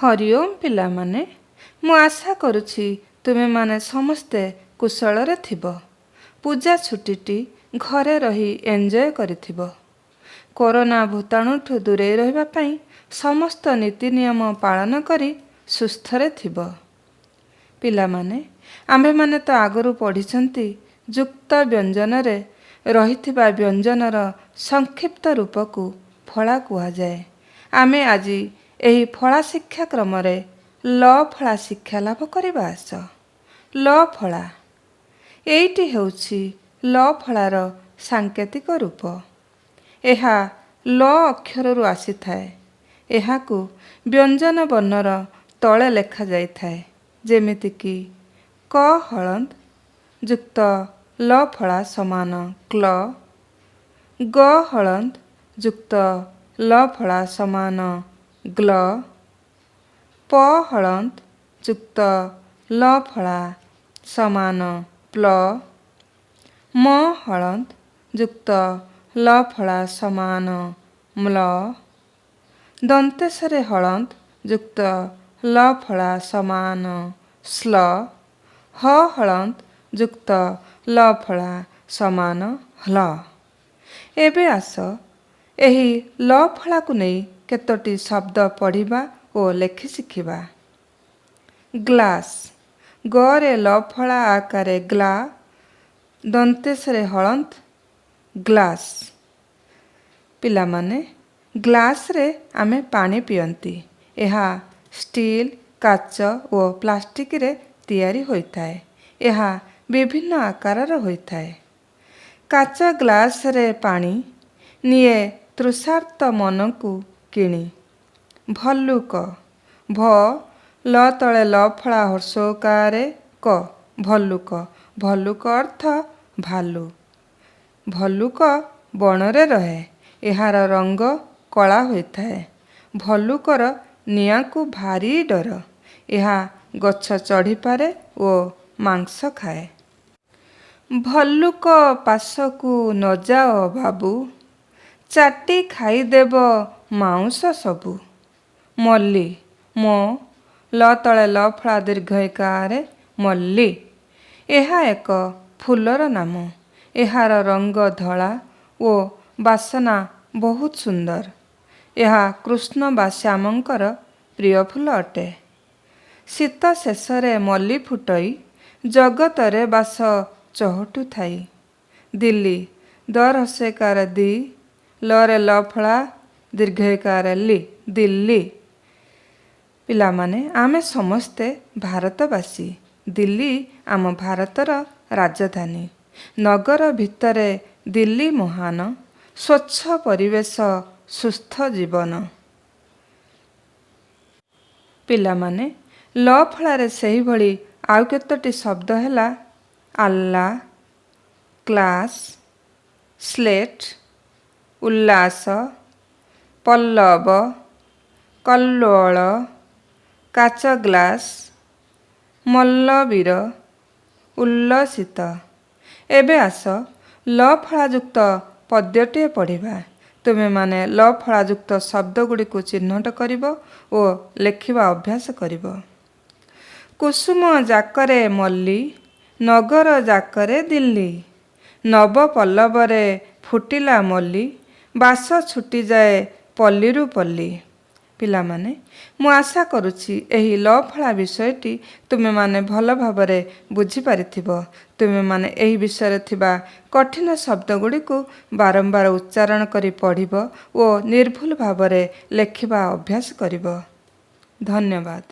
ହରି ଓମ୍ ପିଲାମାନେ, ମୁଁ ଆଶା କରୁଛି ତୁମେମାନେ ସମସ୍ତେ କୁଶଳରେ ଥିବ। ପୂଜା ଛୁଟିଟି ଘରେ ରହି ଏନ୍ଜୟ କରିଥିବ। କରୋନା ଭୂତାଣୁଠୁ ଦୂରେଇ ରହିବା ପାଇଁ ସମସ୍ତ ନୀତି ନିୟମ ପାଳନ କରି ସୁସ୍ଥରେ ଥିବ। ପିଲାମାନେ, ଆମ୍ଭେମାନେ ତ ଆଗରୁ ପଢ଼ିଛନ୍ତି, ଯୁକ୍ତ ବ୍ୟଞ୍ଜନରେ ରହିଥିବା ବ୍ୟଞ୍ଜନର ସଂକ୍ଷିପ୍ତ ରୂପକୁ ଫଳା କୁହାଯାଏ। ଆମେ ଆଜି ଏହି ଫଳା ଶିକ୍ଷା କ୍ରମରେ ଲ ଫଳା ଶିକ୍ଷା ଲାଭ କରିବା ଆସ। ଲ ଫଳା, ଏଇଟି ହେଉଛି ଲ ଫଳାର ସାଙ୍କେତିକ ରୂପ। ଏହା ଲ ଅକ୍ଷରରୁ ଆସିଥାଏ। ଏହାକୁ ବ୍ୟଞ୍ଜନ ବର୍ଣ୍ଣର ତଳେ ଲେଖାଯାଇଥାଏ, ଯେମିତିକି କ ହଳନ୍ତ ଯୁକ୍ତ ଲ ଫଳା ସମାନ କ୍ଲ, ଗ ହଳନ୍ତ ଯୁକ୍ତ ଲ ଫଳା ସମାନ ଗ୍ଲ, ପ ହଳନ୍ତ ଯୁକ୍ତ ଲ ଫଳା ସମାନ ପ୍ଲ, ମ ହଳନ୍ତ ଯୁକ୍ତ ଲ ଫଳା ସମାନ ମ୍ଲ, ଦନ୍ତେଶରେ ହଳନ୍ତ ଯୁକ୍ତ ଲ ଫଳା ସମାନ ସ୍ଲ, ହ ହଳନ୍ତ ଯୁକ୍ତ ଲ ଫଳା ସମାନ ହ୍ଲ। ଏବେ ଆସ, ଏହି ଲ ଫଳାକୁ ନେଇ କେତୋଟି ଶବ୍ଦ ପଢ଼ିବା ଓ ଲେଖି ଶିଖିବା। ଗ୍ଲାସ୍। ଗରେ ଲ ଫଳା, ଆକାରେ ଗ୍ଲା, ଦନ୍ତେଶରେ ହଳନ୍ତ, ଗ୍ଲାସ୍। ପିଲାମାନେ, ଗ୍ଲାସ୍ରେ ଆମେ ପାଣି ପିଅନ୍ତି। ଏହା ଷ୍ଟିଲ୍, କାଚ ଓ ପ୍ଲାଷ୍ଟିକରେ ତିଆରି ହୋଇଥାଏ। ଏହା ବିଭିନ୍ନ ଆକାରର ହୋଇଥାଏ। କାଚ ଗ୍ଲାସରେ ପାଣି ନିଏ ତୃଷାର୍ତ୍ତ ମନକୁ କିଣି। ଭଲ୍ଲୁକ। ଭ ଲ ତଳେ ଲ ଫଳା ହ୍ରସ୍ୱ କ, ଭଲ୍ଲୁକ। ଭଲ୍ଲୁକ ଅର୍ଥ ଭାଲୁ। ଭଲ୍ଲୁକ ବଣରେ ରହେ। ଏହାର ରଙ୍ଗ କଳା ହୋଇଥାଏ। ଭଲ୍ଲୁକର ନିଆଁକୁ ଭାରି ଡର। ଏହା ଗଛ ଚଢ଼ିପାରେ ଓ ମାଂସ ଖାଏ। ଭଲ୍ଲୁକ ପାଶକୁ ନ ଯାଅ ବାବୁ, ଚାଟି ଖାଇଦେବ ମାଉଁସ ସବୁ। ମଲ୍ଲି। ମ ଲ ତଳେ ଲ ଫଳା ଦୀର୍ଘ ଈକାରେ, ମଲ୍ଲି। ଏହା ଏକ ଫୁଲର ନାମ। ଏହାର ରଙ୍ଗ ଧଳା ଓ ବାସନା ବହୁତ ସୁନ୍ଦର। ଏହା କୃଷ୍ଣ ବା ଶ୍ୟାମଙ୍କର ପ୍ରିୟ ଫୁଲ ଅଟେ। ଶୀତ ଶେଷରେ ମଲ୍ଲି ଫୁଟଇ, ଜଗତରେ ବାସ ଚହଟୁଥାଇ। ଦିଲ୍ଲୀ। ଦ ହ୍ରସ୍ୱଇକାର ଦି, ଲରେ ଲ ଫଳା ଦୀର୍ଘ ଈକାର ଲି, ଦିଲ୍ଲୀ। ପିଲାମାନେ, ଆମେ ସମସ୍ତେ ଭାରତବାସୀ। ଦିଲ୍ଲୀ ଆମ ଭାରତର ରାଜଧାନୀ। ନଗର ଭିତରେ ଦିଲ୍ଲୀ ମହାନ, ସ୍ୱଚ୍ଛ ପରିବେଶ, ସୁସ୍ଥ ଜୀବନ। ପିଲାମାନେ, ଲ ଫଳାରେ ସେହିଭଳି ଆଉ କେତୋଟି ଶବ୍ଦ ହେଲା ଆଲ୍ଲା, କ୍ଲାସ୍, ସ୍ଲେଟ୍, ଉଲ୍ଲାସ, ପଲ୍ଲବ, କଲ୍ଲୋଳ, କାଚ ଗ୍ଲାସ୍, ମଲ୍ଲବୀର, ଉଲ୍ଲସିତ। ଏବେ ଆସ, ଲ ଫଳାଯୁକ୍ତ ପଦ୍ୟଟିଏ ପଢ଼ିବା। ତୁମେମାନେ ଲ ଫଳାଯୁକ୍ତ ଶବ୍ଦଗୁଡ଼ିକୁ ଚିହ୍ନଟ କରିବ ଓ ଲେଖିବା ଅଭ୍ୟାସ କରିବ। କୁସୁମ ଯାକରେ ମଲ୍ଲି, ନଗର ଯାକରେ ଦିଲ୍ଲୀ। ନବ ପଲ୍ଲବରେ ଫୁଟିଲା ମଲ୍ଲି, ବାସ ଛୁଟିଯାଏ ପଲ୍ଲୀରୁ ପଲ୍ଲୀ। ପିଲାମାନେ, ମୁଁ ଆଶା କରୁଛି ଏହି ଲ ଫଳା ବିଷୟଟି ତୁମେମାନେ ଭଲ ଭାବରେ ବୁଝିପାରିଥିବ। ତୁମେମାନେ ଏହି ବିଷୟରେ ଥିବା କଠିନ ଶବ୍ଦଗୁଡ଼ିକୁ ବାରମ୍ବାର ଉଚ୍ଚାରଣ କରି ପଢ଼ିବ ଓ ନିର୍ଭୁଲ ଭାବରେ ଲେଖିବା ଅଭ୍ୟାସ କରିବ। ଧନ୍ୟବାଦ।